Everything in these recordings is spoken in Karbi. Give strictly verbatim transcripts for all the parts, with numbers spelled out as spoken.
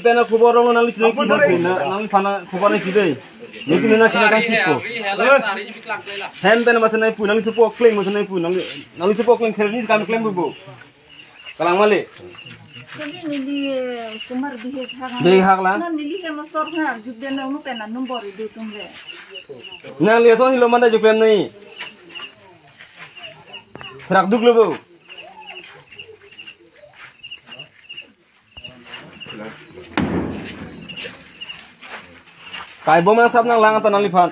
Pen akhobor rong nangli chunai ki na, nangliphan akhobor nangji dei. Neli na kina kan kipo. Hem pen masa nangpu, nangli supo klem masa nangpu, nangli, nangli supo klem kherni kam klem bubu. Kalang mali. Kali neli, eh, sumar bihek hak. Bihek hak lang? Na neli hem asor ha, jubden na unu pen na number idu tum le. Nangli ason hilo manda juklem nai. Therak duk lo bo. Kai bom nangsap nanglang ata nangliphan.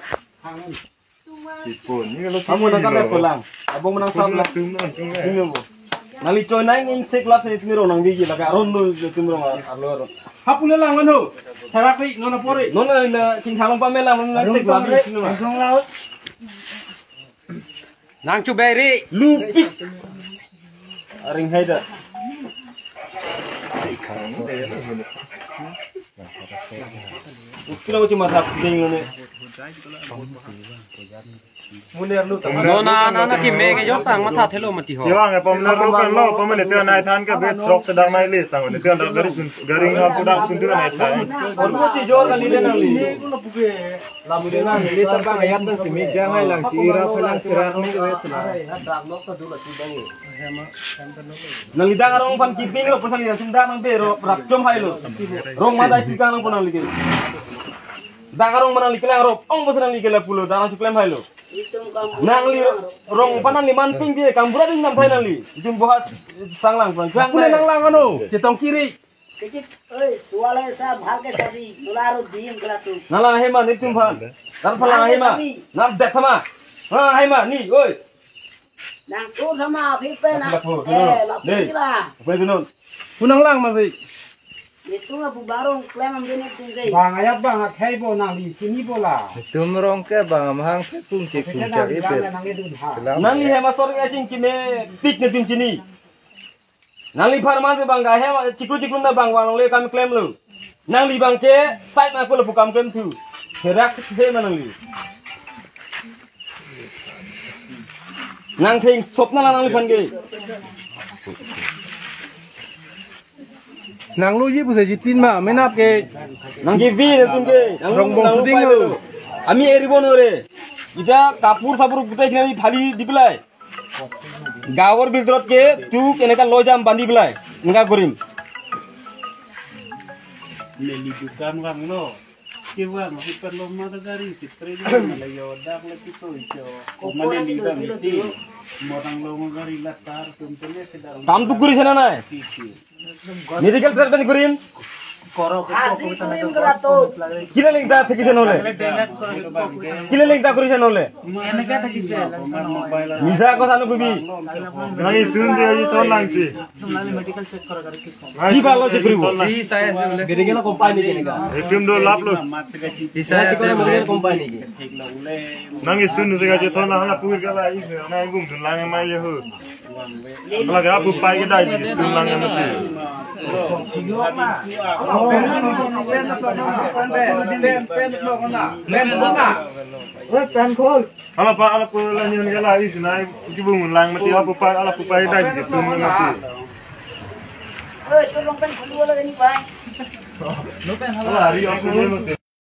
Kamu nangkap ko lang. Abom nangsap lang. Ini bo. Nangli choi nang ing sek lap sini tumi rong nang bigi laka ron do tumi rong arlo ron. Hapule lang ano. Tharak ri nona pore. Nona na king thamang pame lang nang sek lap sini ma. Nang chu beri. Lupik. Aring hai da. Uskila uci masak ding lo ne. Muner lu. No na na na ki me ke jok tang matha thelo mati ho. Iwang e pom ner lu pen lo pom ne te nai than ke bet trok sedang nai le tang ne te gari sun gari ngam pudak sun tu nai than. Or mo ci jor kali le nang li. Lamu de nang li terbang ayat nang simi jangai lang ci ira phelang cerak ni wes na. Nangli dak arong aphan kiping lo pasang ya sunda nang bero rap jom hai lo. Rong mada ikang nang pon nangli ke. Dak arong mana nangli kelang rop ong pasang nangli ke lapu lo dak nang chuklem hai lo. Nangli rong aphan nangli man ping ke kambura ding nam thai nangli. Itum bohas sanglang pon. Jang nang lang ano. Chetong kiri. Kechit, oi, suala sa bhal ke sabi, nula aro diem kela tu. Nala hema nitum phan. Dar phala hema. Nam det thama. Nala hema ni, oi. Nang tu thama aphi pe na. Lapu, lapu, eh, lapu. Dei. Kila. Apa itu non? Punang lang masih. Itu lah bu barong klem am dene tu dei. Bang ayat bang akhai bo nangli chini bola. Tum rong ke bang amahang pe pung cek pung cek ipe. Selam. Nangli hema sor ya sing kime pik ne tum chini. Nangli pharman se bang ga hem chiklu chiklu na bang bang le kam klem lo. Nangli bang ke side na ko lapu kam klem thu. Therak the ma nangli. Nang theng stop na la nangliphan ke. Nang lo ji puse jitin ma menap ke. Nang ke vi na tum ke. Nang rong bong nang lo suding pai lo. Ami eri bon ore. Ija kapur sapur gutai kina phali di pelai. Gawor bidrot ke tuk eneka lojam bandi belai. Eneka gorim. Neli dukan vanglo. Ke vang, hiper lo mata gari si pre di la yo dak la kiso icho. Ko mane li dam iti. Morang lo gari latar tum tene sedang. Kam tu guri sana nai. Si, si. Medical treatment kurim. Kilo lengta thekise nole. Kilo lengta kurise nole. Misa ko sanu kubi. Nang isun se aji ton langti. Ki ba lo check kuribo. Medical company ke ka. Etum do lap lo. Medical company ke. Nang isun se aji ton lang la pur ka la is na gum lang ma ye ho. Lagi apu pai kedai di sun lang yang mesti. Pen khol. Ala pa ala pu la nyon kala is na kibung lang mesti apu pai ala pu pai kedai di sun lang mesti. Oi, tolong pen khol wala ni pai. Ala hari apu ni mesti.